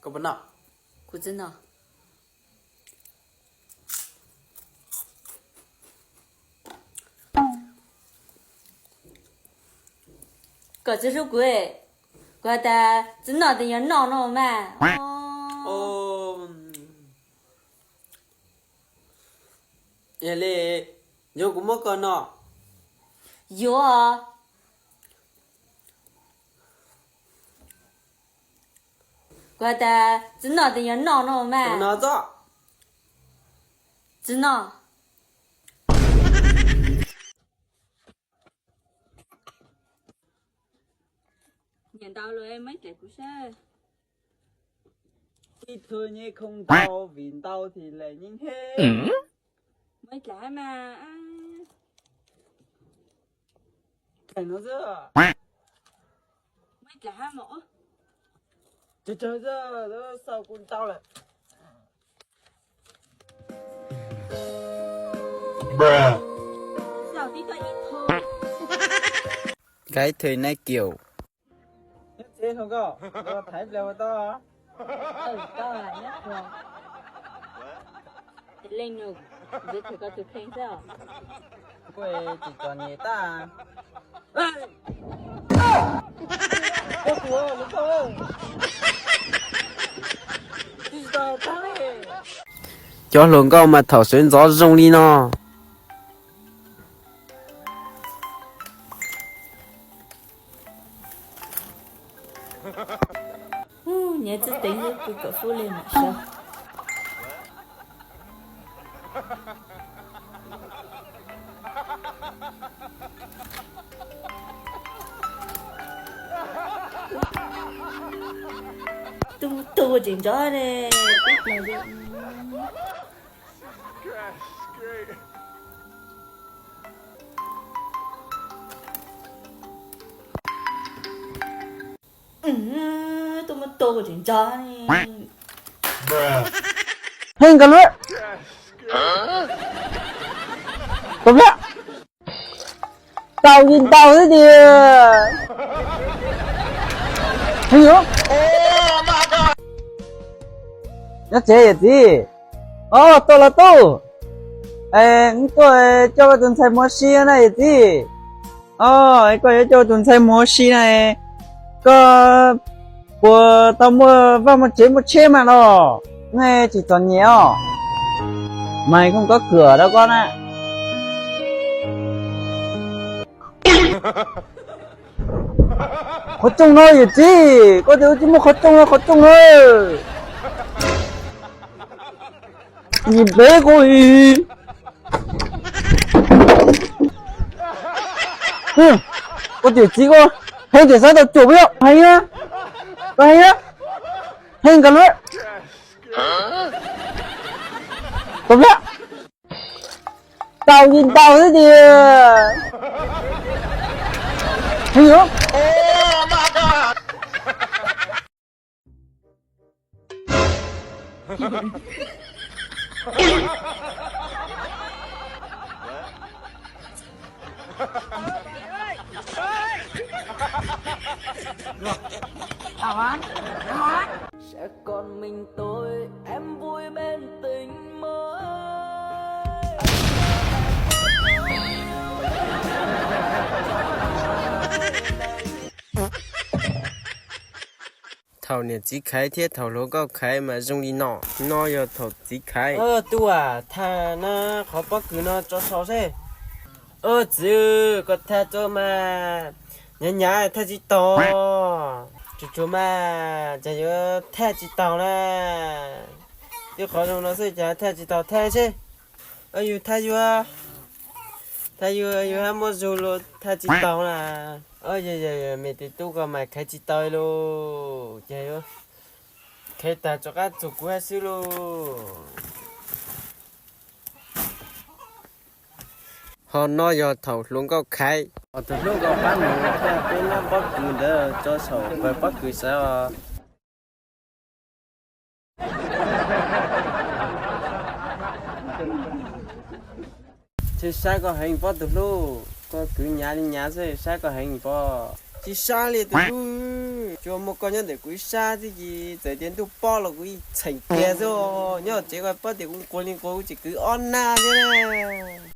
Koj puas noj? Kuv tsis noj. Koj tsis hlub kuv, kuv has tas tsis noj ces yog noj no mas. Yog li, yuav kuv muab koj noj? Yuav. Kuv has tas tsis noj ces yog noj no mas. Tsis noj. Nyiam ntau lawm, muab ib dlaim kuv saib. Ib tug nyuj khoom ntau vim ntau thiaj li nyeej heev. Muab ib dlaim hab mas. Dlaim no xwb. Muab ib dlaim hab mas. Tsawg tsawg xwb, xaus kuv ntau lawm. Cái thời nay kiểu. Nyob tsev hluas nkauj, thaiv pliag ua tau. Leej nug, ntxiv thwm koj tus kheej xwb. Kuj tsis txom nyem tag. Cov hluas nkauj mas thaum sawv ntxov zoo li no. Nyiav txwj teev xwb, pw kom fub li mam sawv. Tuaj muaj tug tseem ntsoov ne. Tuaj muaj tug tseem ntsoov ne. Heev kawg lawm. Tus pliag, tau li ntau xwb tiag. Heev yuav. Nyob tsev yawm txiv. Os, tuaj los tuaj. Tuaj coj koj tus ntxhais mus ua si na yawm txiv. Os, koj yuav coj tus ntxhais mus ua si na, koj puas tau muaj vaj muaj tsev muaj tsheb mas los? Nej tsis txom nyem os. Mas koj, koj kwm rau koj na. Qhov rooj no yawm txiv, koj tias ua tsis muaj qhov rooj no, qhov rooj no. Nyiam npev koj. Koj tiam txiv koj, heev tias xav tau cuam puas yog? Heev na, koj heev na, heev kawg lawm. Tus pliag, tau li ntau xwb tiag. Heev yuav. Thaum niam txiv khaiv thiab thaum hluas nkauj khaiv mas zoo li no. No yog thaum txiv khaiv. Tub, thaj no qhov pob kws no tso saum seb. Txiv, koj thaj tso mas hnyav hnyav thaj tsis taus. Tsuag tsuag mas cas yuav thaj tsis taus na. Twb qhov zoo no xwb cas thaj tsis taus, thaj seb. Yus thaj yuav, thaj yuav, yus hab muab zug los thaj tsis taus na. Yog, yog, yog me tes tub koj mas khaiv tsis tau lauj, ces yuav khaiv tag rov qab txug kuv hab xwb lauj. Ho no yog thaum hluas nkauj khaiv. Ho tus hlub koj pab mus thaj peb nab pob kws ntawd tso saum pawg pob kws sawv os. Tsis saib koj heev pob tus hlub, koj kwv hnyav li hnyav xwb, saib koj heev pob. Tsis saib li tus hlub. Tsuas muaj koj nyob ntawm kuv ib sab thiab ces txawm tias ntuj pob los kuv yeej txheem kiag xwb. Nyob tsev koj paub tias kuv nquag li nquag kuv tsis kwv ob nag thiab.